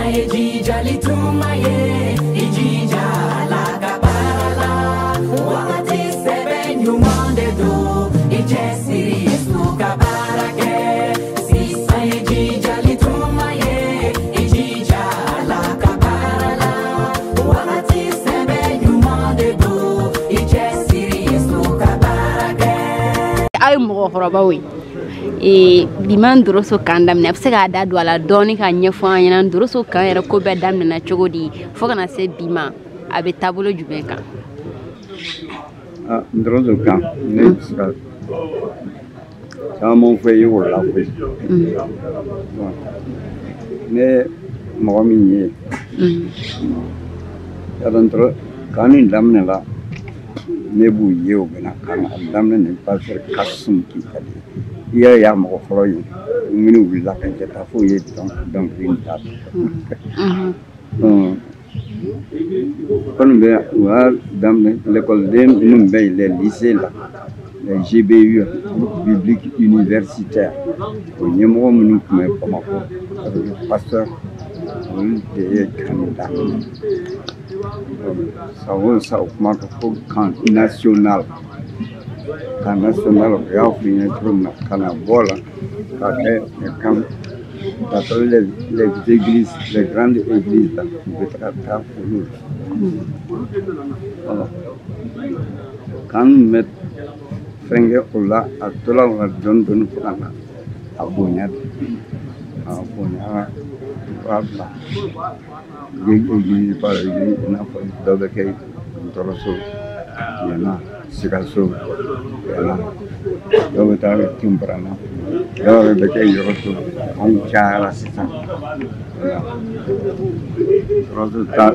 Sisan ye jijali tuma ye, i jija Ala ka baara la. Wagati sɛbɛ ɲuman de don, i cɛsiri Yesu ka baara kɛ. Sisan ye jijali tuma ye, i jija Ala ka baara la. Wagati sɛbɛ ɲuman de don, i cɛsiri Yesu ka baara kɛ. Aw ye mɔgɔkɔrɔbaw ye. Bi ma Doroso kan daminɛ, a bɛ se k'a da don a la dɔɔni ka ɲɛfɔ an ɲɛna Doroso kan yɛrɛ ko bɛɛ daminɛna cogo di fo kana se bi ma, a bɛ taabolo jumɛn kan? Doroso kan, ne bɛ se ka caman fɔ i ye o la koyi. Ne mɔgɔ min ye yadɔ kan nin daminɛ la, ne b'u ye o bɛna kan a daminɛ ni pasteur Kasum Keyita de ye. I yɛrɛ y'a mɔgɔ fɔlɔ ye minnu wulila ka jɛ taa f'o ye dɔnkili in da. Kɔni bɛ u y'a daminɛ lekɔliden minnu bɛ yen, les lycées la, les GBU, groupe biblique universitaire, o ɲɛmɔgɔ minnu tun bɛ Bamakɔ avec pasteur, olu de ye kan daminɛ. San o san o kuma kan ko camp national. Camp national, u y'a fɔ i ɲɛna cogo min na, ka na bɔ la k'a kɛ camp ka taa les églises, les grandes églises la, u bɛ taga taa olu la. Camp min bɛ fɛn kɛ o la, a tora o la dɔɔni dɔɔni fo ka na a bonya de, a bonyara u b'a bila église par église, i n'a fɔ dɔ bɛ kɛ Dɔrɔso yen, Sikaso yen, dɔw bɛ taa kɛ Kinburana, dɔw yɛrɛ bɛ kɛ Yɔrɔso. Anw cayara sisan. Dɔrɔso ta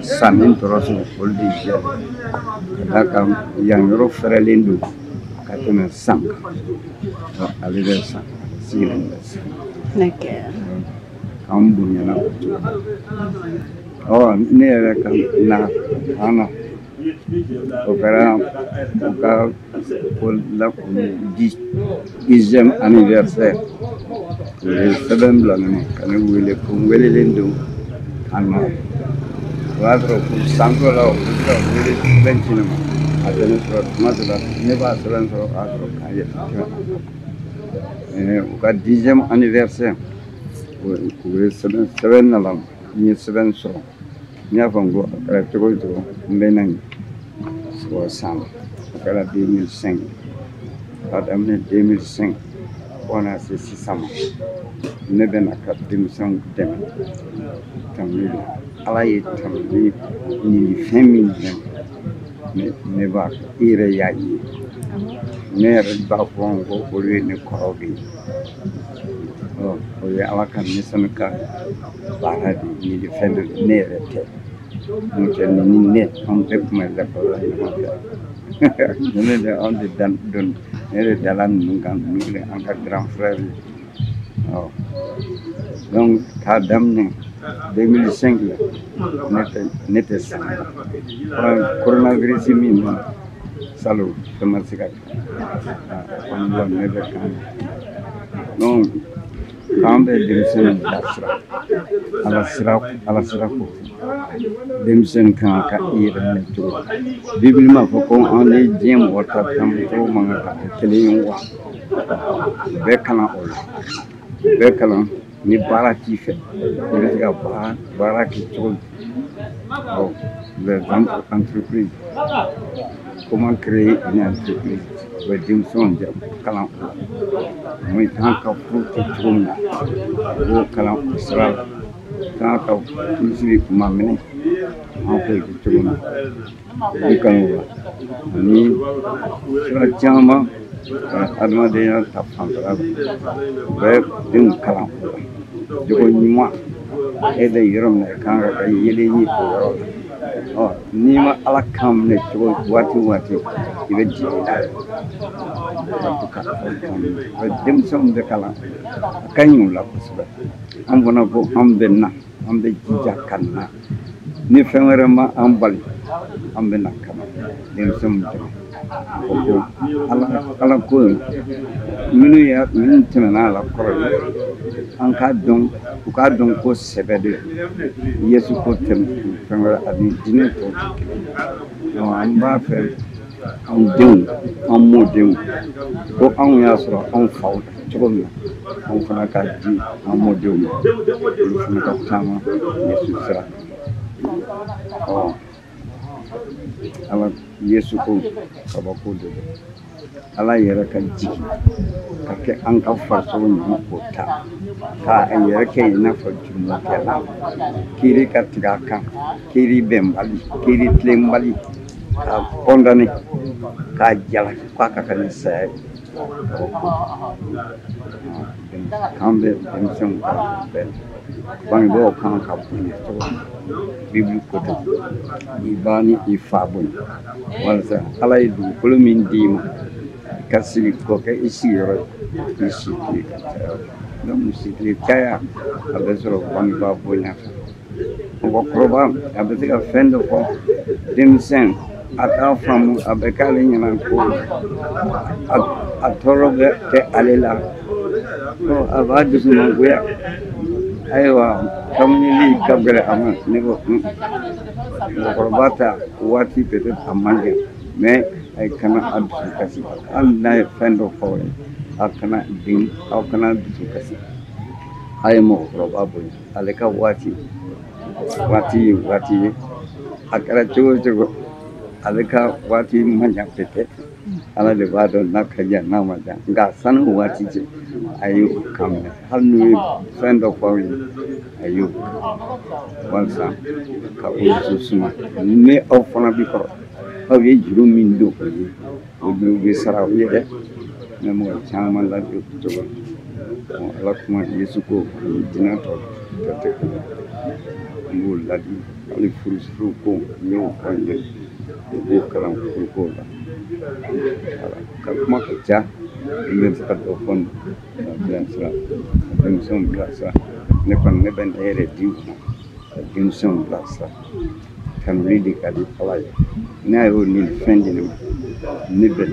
sanni Dɔrɔso olu de jɛ ka d'a kan yan yɔrɔ fɛrɛlen don ka tɛmɛ san kan, ale bɛ san sigilen bɛ san. K'an bonyana o cogo la. Ne yɛrɛ ka na kan na, o kɛra u ka ko la 10e anniversaire, u ye sɛbɛn bila ne ma ka ne wele ko n welelen don ka na. O y'a sɔrɔ ko san dɔ la u bɛ se ka wele sɛbɛn ci ne ma, a tɛ ne sɔrɔ tuma dɔ la, ne b'a sɛbɛn sɔrɔ o y'a sɔrɔ k'an yɛrɛ tɛmɛ u ka 10e anniversaire. U ye sɛbɛn nana, n ye sɛbɛn sɔrɔ, n y'a fɔ n ko a kɛra cogo o cogo n bɛ na yen o san la. O kɛra 2005, k'a daminɛ 2005 fo ka na se sisan ma, ne bɛ na ka denmisɛnw dɛmɛ tanuli la. Ala ye tanuli nin fɛn min di ne ma, ne b'a kɛ, i yɛrɛ y'a ye, ne yɛrɛ b'a fɔ n ko olu ye ne kɔrɔw de ye. O ye Ala ka nisɔn ka baara de ye, nin fɛn dɔ ne yɛrɛ tɛ n'o tɛ ni ne anw bɛɛ tun bɛ lakɔli la ɲɔgɔn fɛ. Ne de anw de dan don, ne de dala ninnu kan, ninnu de an ka grand frère ye. Donc k'a daminɛ 2005 la, ne tɛ san coronavirus min na salon, fɛn ma se ka kɛ kɔni la, ne bɛ kan. Donc k'an bɛ denmisɛnninw bilasira Ala sira ko, denmisɛnnin kan ka i yɛrɛ minɛ cogo di? Bibili m'a fɔ ko an ni diɲɛ mɔgɔ ta cogo man kan ka kɛ kelen ye wa? Bɛɛ kalan o la, bɛɛ kalan ni baara t'i fɛ, i bɛ se ka baara kɛ cogo di? Les entreprises, comment créer une entreprise, u bɛ denmisɛnw kalan o la. Mun kan ka furu kɛ cogo min na, u b'o kalan o sira la. Kan ka furusiri kuma minɛ an fɛ kɛ cogo min na, u bɛ kalan o la. Ani sira caman ka adamadenya ta fanfɛla la, u bɛ denw kalan o la. Jogo ɲuman, e bɛ yɔrɔ min na, i kan ka kɛ yelen ye o yɔrɔ la. N'i ma Ala kan minɛ cogo waati o waati, i bɛ jigin n'a ye. Denmisɛnw bɛ kalan, a ka ɲi o la kosɛbɛ. An fana ko an bɛ na, an bɛ jija ka na ni fɛn wɛrɛ ma an bali, an bɛ na ka na denmisɛnw dɛmɛ. Ko ala ko minnu tɛmɛna a la kɔrɔ ye, an k'a dɔn, u k'a dɔn ko sɛbɛ de Yesu ko tɛ fɛn wɛrɛ ani diinɛ tɔw tɛ kelen. Donc an b'a fɛ anw denw, an mɔdenw, ko anw y'a sɔrɔ anw faw la cogo min na, anw fana k'a di an mɔdenw ma, olu fana ka taama Yesu sira kan. Ɔ ala Yesu ko kabako de don. Ala yɛrɛ ka jigin ka kɛ an ka farisogo ɲuman k'o ta k'a yɛrɛ kɛ i n'a fɔ jurumokɛla, kiiri ka tigɛ a kan, kiiri bɛnbali, kiiri tilenbali, k'a kɔndane, k'a jalaki k'a ka kan ni saya ye. Kabako k'an bɛ denmisɛnw kalan o bɛɛ la. Bangebaaw kan ka bonya cogo min, Bibulu ko ten, i ba ni i fa bonya, walasa Ala ye dugukolo min d'i ma i ka sigi k'o kɛ i sigiyɔrɔ ye, i si tile ka caya. Donc si tile caya a bɛ sɔrɔ bangebaa bonya fɛ. Mɔgɔkɔrɔba a bɛ se ka fɛn dɔ fɔ denmisɛn a t'a faamu, a bɛ k'ale ɲɛna ko a tɔɔrɔ bɛ kɛ ale la, a b'a dusu mangoya. Ayiwa, kaminili ka gɛlɛn a ma. Ne ko mɔgɔkɔrɔba ta waati peut-être a man jan, mais a kana a dusu kasi. Hali n'a ye fɛn dɔ fɔ aw ye, a kana den, aw kana dusu kasi. A ye mɔgɔkɔrɔba bonya, ale ka waati waati ye waati ye, a kɛra cogo o cogo, ale ka waati man jan peut-être, Ala de b'a dɔn n'a ka jan n'a ma jan, nka sani o waati cɛ a ye o kan minɛ. Hali n'u ye fɛn dɔ fɔ aw ye, a y'o walasa ka o dusu suma. Ni aw fana bi kɔrɔ, aw ye juru min don o ye, o juru bɛ sara aw ye dɛ. Ne mɔgɔ caman ladi o cogo la. Ala kuma Yesu ko ani diinɛ tɔ tɛ kelen. N b'o ladi hali furu ko n y'o fɔ n ye, u b'o kalan furuko la. Ka kuma ka ca, n bɛ se ka dɔ fɔ nin ka bilasira, ka denmisɛnw bilasira. Ne kɔni ne bɛ ne yɛrɛ di u ma ka denmisɛnw bilasira. Tanuli de ka di Ala ye. N'a y'o ni fɛn di ne ma, ne bɛ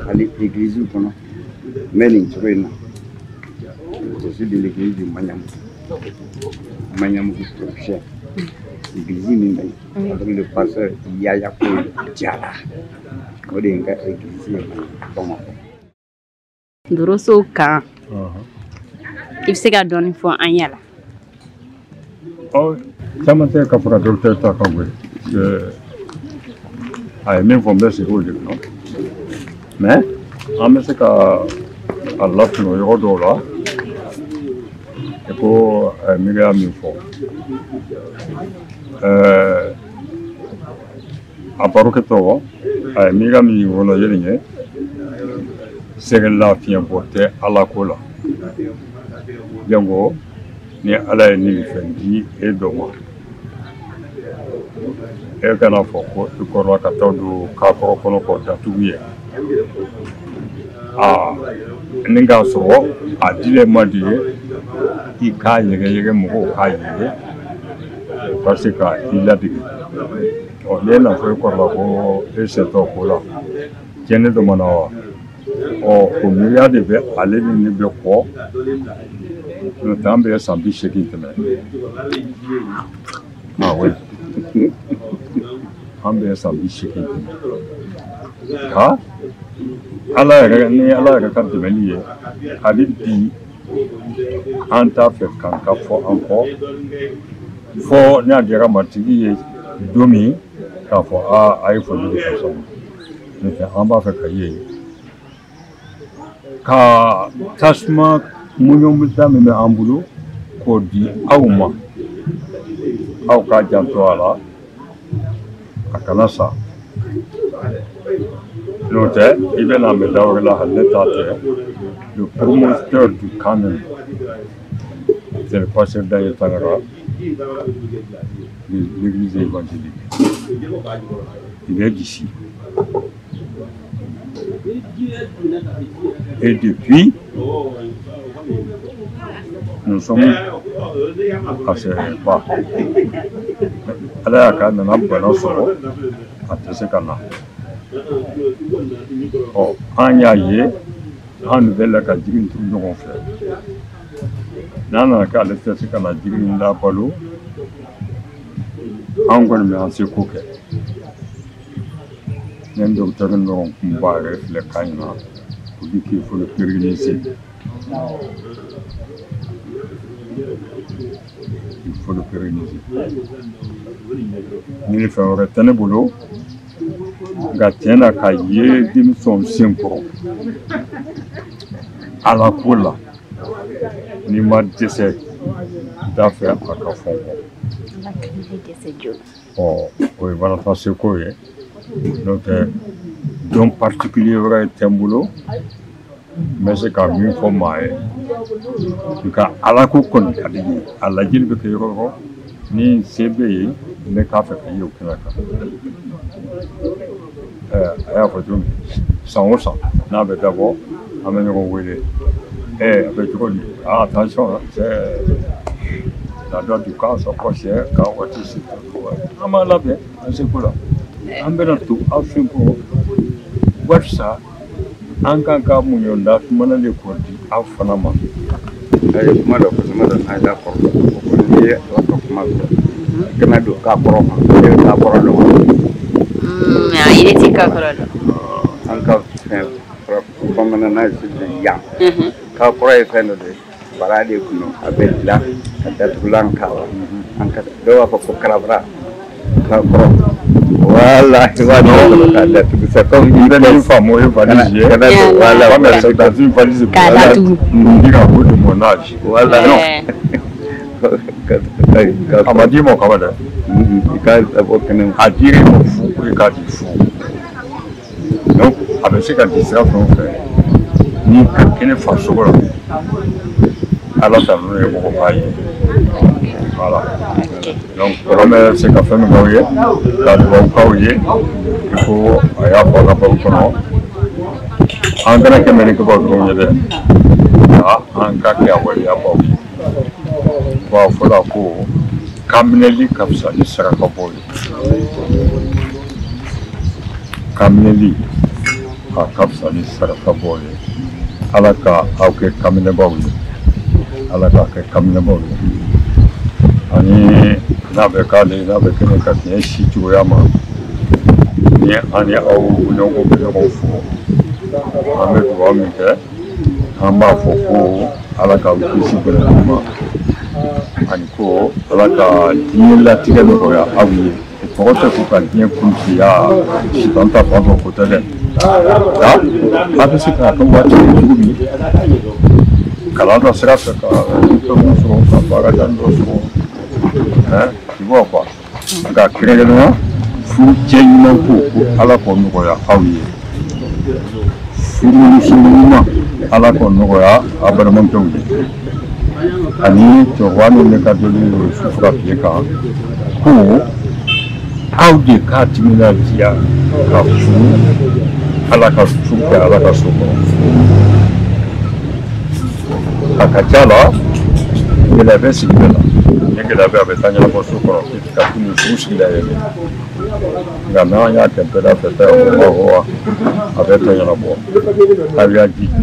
hali église kɔnɔ, n bɛ nin cogo in na. Je suis de l'église de Magnamou, Magnamou prochain. Église min bɛ yen, avec le pasteur Yaya Ko Jara. O de ye n ka église ye Bamakɔ. Doroso kan, i bɛ se ka dɔɔnin fɔ an ɲɛ la? Ɔ caman tɛ ka fara docteur ta kan koyi, a ye min fɔ n bɛ segin o de kan, mais an bɛ se ka a lasunɔgɔ yɔrɔ dɔw la i ko a ye miiriya min fɔ. A barokɛtɔ a ye miiriya min yir'o la yelen ye, sɛgɛn lafiɲɛbɔ tɛ Ala ko la. Jango ni Ala ye nin fɛn di e dɔ ma, e kana fɔ ko i kɔrɔla ka taa don kakɔrɔ kɔnɔ k'o datugu ye. Aa ni k'a sɔrɔ a dilen man di ye, i k'a yɛgɛyɛgɛ mɔgɔw k'a ye, u ka se ka i ladege. Ɔ n'e n'a fɔ e kɔrɔla ko e sɛtɔ ko la tiɲɛni dɔ ma na wa? Ɔ o miiriya de bɛ ale ni ne bɛ kɔ. N'o tɛ an bɛ san 80 tɛmɛ. Ah oui, an bɛ san 80 tɛmɛ. Nka Ala yɛrɛ ni Ala yɛrɛ ka dɛmɛli ye, hali bi an t'a fɛ k'an ka fɔ an kɔ, fɔ n'a diyara matigi ye don min k'a fɔ aa a ye foli di karisa ma. N'o tɛ an b'a fɛ ka ye ka tasuma muɲumuta min bɛ an bolo k'o di aw ma, aw k'a janto a la, a kana sa. N'o tɛ i bɛna mɛn da wɛrɛ la, hali ne t'a tɛ. Le promoteur du canon, c'est le pasteur Daniel Tangara de l'église évangélique. Il est d'ici. Et depuis, nous sommes à ce pas. Ala y'a k'a nana bana sɔrɔ, a tɛ se ka na. Ɔ an y'a ye an bɛ la ka jigin turu ɲɔgɔn fɛ. N'a nana k'ale tɛ se ka na jigin labalo, an kɔni bɛ an seko kɛ. Ne ni docteur ɲɔgɔn kunba yɛrɛ filɛ kan in na, o dit qu'il faut le pérenniser. Il faut le pérenniser. Ni fɛn wɛrɛ tɛ ne bolo, nka tiɲɛ na ka ye denmisɛnw sen kɔrɔ Ala ko la, n'i ma dɛsɛ n t'a fɛ a ka fɔ n kɔ. Ɔ o ye walasa seko ye, n'o tɛ don particulier wɛrɛ tɛ n bolo n bɛ se ka min fɔ maa ye. Nka Ala ko kɔni ka di n ye, a lajɛli bɛ kɛ yɔrɔ o yɔrɔ, ni se bɛ yen n bɛ k'a fɛ ka ye o kɛnɛ kan. A y'a fɔ cogo min, san o san n'a bɛ dabɔ an bɛ ɲɔgɔn wele. A bɛ cogo di? Ah, attention, c'est la date du camp s'approche, quand waati se an b'a labɛn an seko la. An bɛna to aw sen kɔrɔ walisa an kan ka muɲu mana de k'o di aw fana ma. A ye kuma dɔ fɔ, ne ma dɔn n'a y'a kɔrɔ dɔn. O ko n'i ye Ala ka kuma fɔ, i kana don k'a kɔrɔ ma, e bɛ k'a kɔrɔ dɔn wa? Ayi, ne tɛ k'a kɔrɔ dɔn. An ka fɛn bamanan n'a ye yan. K'a kɔrɔ ye fɛn dɔ de ye, bara de kun don, a bɛ dilan ka datugulan k'a la. An ka dɔw b'a fɔ ko karabara, k'a kɔrɔ. Voilà, i b'a dɔn k'a datugu, c'est comme I bɛ min faamu o ye valise ye. Voilà, mais c'est dans une valise. K'a datugu. N ka ko de mon âge. Voilà. Non. A ma d'i ma o kama dɛ. I k'a dabɔ kɛnɛ ma. A dir'i ma fu ko i k'a di fu. Donc a bɛ se ka di sira fɛn o fɛn, n'i ka kɛnɛ farisogo la, Ala ta ninnu ye mɔgɔ b'a ye. Voilà. Donc an bɛ se ka fɛn min k'aw ye, ka dugawu k'aw ye, i ko a y'a fɔ a ka baro kɔnɔ, an kana kɛ mɛnnikɛbaw dɔrɔn ye dɛ, nka an ka kɛ a waleyabaw ye. B'a fɔ la ko kaminɛli ka fisa ni sarakabɔ ye. Kaminɛli a ka fisa ni sarakabɔ ye. Ala ka aw kɛ kaminɛbaw ye. Ala k'a kɛ kaminɛbaw ye. Ani n'a bɛ k'ale, n'a bɛ kɛnɛ ka tiɲɛ si cogoya ma, ni an ni aw ɲɔgɔn bɛ ɲɔgɔn fo, an bɛ dugawu min kɛ, an b'a fɔ ko Ala k'aw kisi bɛnɛ ma, ani ko Ala ka diɲɛ latigɛ nɔgɔya aw ye. Mɔgɔ tɛ ko ka diɲɛ kuntigiya sitan ta fan fɛ, ko tɛ dɛ. Nka a bɛ se k'a kɛ waati ye cogo min, kalan dɔ sira fɛ ka diplôme sɔrɔ, ka baara dɔ sɔrɔ, tu vois quoi. Nka kɛrɛnkɛrɛnnenya furu cɛ ɲuman ko Ala k'o nɔgɔya aw ye. Furumuso ɲuman Ala k'o nɔgɔya aw balimakɛw ye. Ani cɛkɔrɔba min bɛ ka dɔnni ye su fo ka tile kan, ko aw de k'a timinandiya ka furu Ala ka furu kɛ Ala ka so kɔnɔ. A ka ca la gɛlɛya bɛ sigi bɛɛ la. Ni gɛlɛya bɛ a bɛ taa ɲɛnabɔ so kɔnɔ ka tunu furu sigi la yen. Nka n'an y'a kɛ bɛɛ la fɛ ta ye o a bɛ taa ɲɛnabɔ. Aw y'a jija.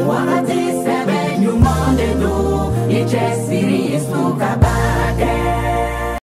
Wagati sɛbɛ ɲuman de don, i cɛsiri Yesu ka